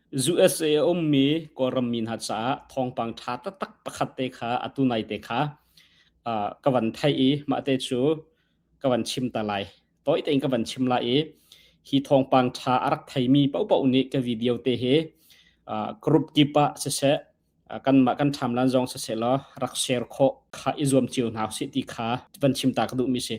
USA a ummi Kawlram mi hna caah thawngpang ṭha taktak pakhat te kha atu nai te kha ka van theih i mah te cu ka van chim ta lai. Tawi tein ka van chim lai i hi thawngpang ṭha a rak theimi paohpaoh nih ka video te hi group kip ah siseh kanmah kan ṭhamlan zong siseh law rak share khawh kha i zuam cio hna usih ti kha van chim ta ka duhmi si.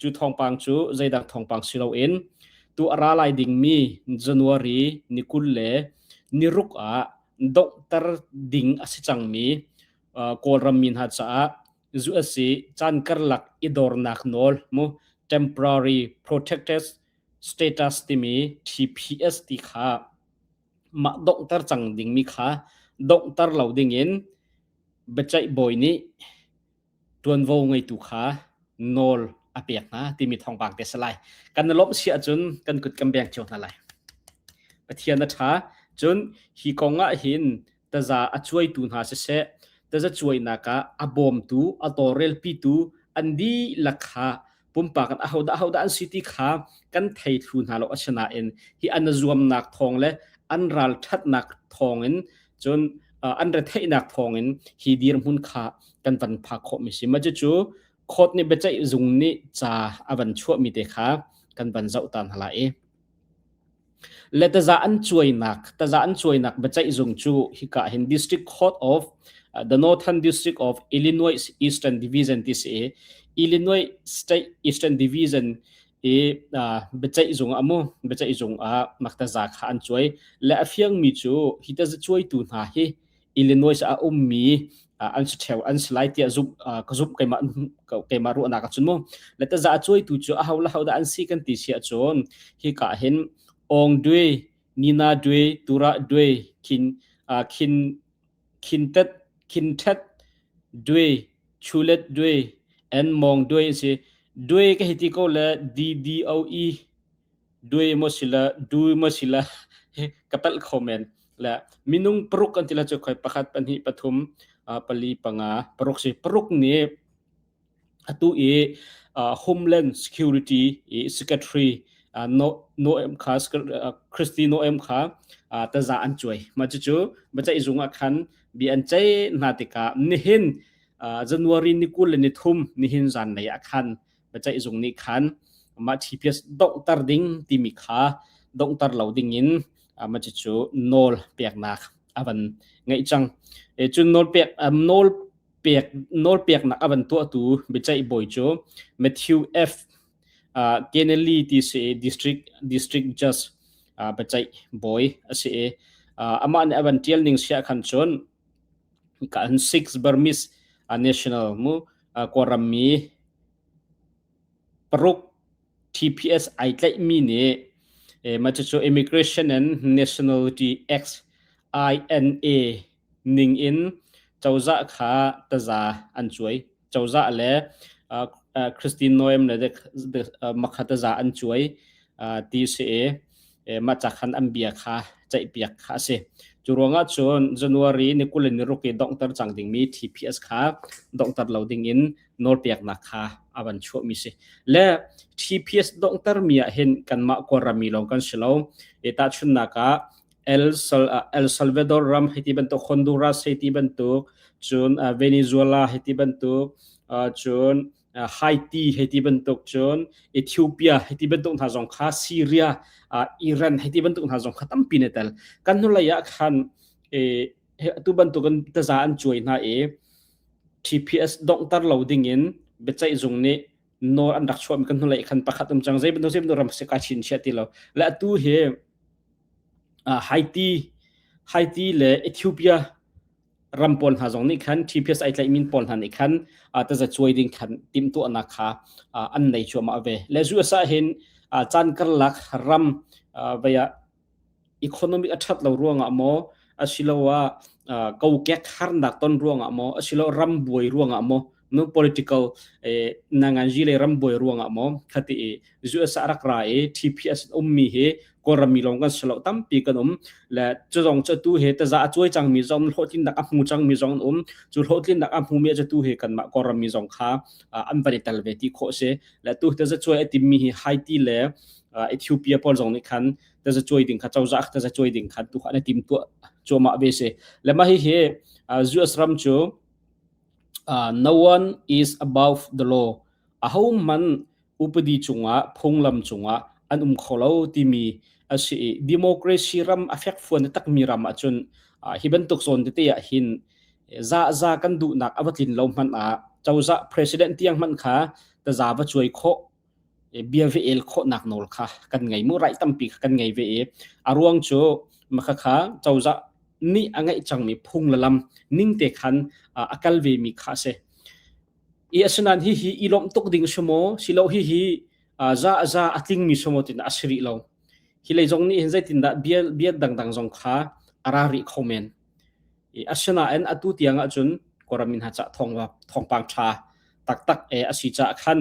Cu thawngpang cu zeidang thawngpang si loin tu a ra lai dingmi January ni 20 le ni ruk ah donghter ding a si cangmi Kawlram mi hna caah US i caan karlak i dornak nawl mu Temporary Protected Status timi TPS ti kha mah donghter cang dingmi kha donghter lo dingin biaceih bawi nih ṭuanvo ngeitu kha nawl a pek hna timi thawngpang te si lai. Kan i lawmh si ahcun kan kut kan beng cio hna lai. Pathian a ṭha. Cun hi kong ah hin taza a cuaitu hna siseh, taza cuainak ah a bawmtu, a tawlrelpitu an dihlak kha pumpak in ahodah ahodah an si ti kha kan thei thlu hna lo. Asinain hi an zuamnak thawng le an ralṭhatnak thawngin cun an retheihnak thawngin hi dirhmun kha kan van phak khawhmi si. Mah cucu court nih biaceih zung nih ca a van chuahmi te kha kan van zoh ta hna lai i le taza an cuainak taza an cuainak biaceih zung cu hika hin District Court of the Northern District of Illinois Eastern Division ti si i Illinois State Eastern Division i biaceih zung ah mu biaceih zung ah maktaza kha an cuai le a fiangmi cu hi taza cuaitu hna hi Illinois ah a ummi an si ṭheo an si lai tiah zumh ka zumh keimah keimah ruahnak ah cun mu le taza a cuaitu cu aho le ho dah an si kan ti si ahcun hika hin Ong Dui Nina Dui Tura Dui Khin Khin Khin Tet Khin Thet Dui Chulet Dui and Mong Dui an si Dui ka hi ti ko le D D O E Dui maw sila dui maw sila ka palh kho men. Le minung paruk an ti la cu khoi pakhat pahnih pathum pali panga paruk si paruk nih atu i Homeland Security i Secretary no Noem kha Kristi Noem kha taza an cuai. Mah cucu biaceih zung ah khan bi an ceih hna tikah nihin January ni 20 le ni thum nihin zanlei ah khan biaceih zung nih khan mah TPS donghter ding timi kha donghter lo ding in mah cucu nawl peknak a van ngeih cang. E cun nawl pek nawl pek nawl peknak a van tuahtu biaceih bawi cu Matthew F. Kennelly ti si district district judge biaceih bawi a si i amah nih a van tial ning sia khan cun kan six Burmese national mu Kawlram mi paruk TPS ai tlaihmi nih mah cucu Immigration and Nationality Act INA ning in cozah kha taza an cuai. Cozah le Christine Noem le makha taza an cuai ti si i mah ca khan an bia kha ceihpiak kha a si. Cu ruangah cun January ni 20 ni ruk i donghter cang dingmi TPS kha donghter lo dingin nawlpeknak kha a van chuahmi si. Le TPS donghtermi ah hin kanmah Kawlrammi lawng kan si lo. E tahchunhnak ah El, Sal, El Salvador ram hei ti bantuk Honduras hei ti bantuk cun Venezuela hei ti bantuk cun Haiti hei ti bantuk cun Ethiopia hei ti bantuk hna zong kha Syria Iran hei ti bantuk hna zong kha tampi na tel kan hnulei ah khan atu bantukin taza an cuai hna i TPS donghter lo dingin biaceih zung nih nawl an rak chuahmi kan hnulei khan pakhat um cang zei bantuk zei bantuk ram si ka chin chia ti lo le atu hi Haiti Haiti le Ethiopia ram pawl hna zong nih khan TPS ai tlaih min pawl hna nih khan taza cuai ding khan timhtuahnak kha an nei cuahmah ve le US ah hin caan karlak ram vei ah economic a ṭhat lo ruangah maw asiloah kokek harnak ton ruangah maw asiloah ram buai ruangah maw. No political nanganzi le rambuai ruangah maw khati i US ah rak ra i TPS ummi hi Kawlram mi lawng kan si lo, tampi kan um. Le cu zong cu tu he taza a cuai cangmi zong, hlawhtlinnak a hmu cangmi zong an um. Cu hlawhtlinnak a hmumi cu tu he kanmah Kawlram mi zong kha an van i tel ve ti khawh si. Le tu taza cuai a timmi hi Haiti le Ethiopia pawl zong nih khan taza cuai ding kha, cozah taza cuai ding khan tu kha an i tim tuah cuahmah ve si. Le mah hihi US ram cu no one is above the law, ahohmanh upadi cungah, phunglam cungah an um kho lo timi a si i democracy ram a fekfuan takmi ram ahcun hi bantuk zawn tete ah hin za za kan duhnak a va tlin lo hmanh ah cozah president tiang hmanh kha taza va cuai khawh, bia va el khawhnak nawl kha kan ngei mu, right tampi kha kan ngei ve i a ruang cu makha kha cozah nih a ngeih cangmi phung le lam ning te khan a kal ve mi kha a si. I asinain hihi i lawmh tuk ding si maw, silo hihi za za a tlingmi si maw tiin a si rih lo. Hi lei zong nih hin zeitindah bia bia dangdang zong kha a ra rih kho men. I asinain atu tiang ahcun Kawlram min hna cah thawng thawngpang ṭha taktak e a si caah khan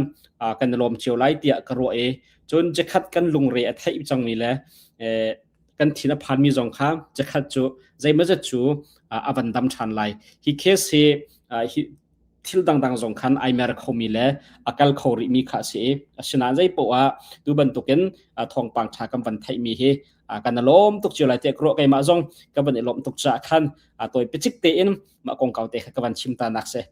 kan i lawm cio lai tiah ka ruah i cun chikkhat kan lungre a theih cangmi le kan thin a phanmi zong kha chikkhat cu zeimawzat cu a van dam ṭhan lai. Hi case hi hi thil dangdang zong khan ai mer khomi le a kal kho rihmi kha a si i asinain zei poah ah tu bantukin thawngpang ṭha kan van theihmi hi kan i lawm tuk cio lai tiah ka ruah. Keimah zong ka van i lawmh tuk caah khan tawi picik tein mah kongkau te kha ka van chim ta nak si.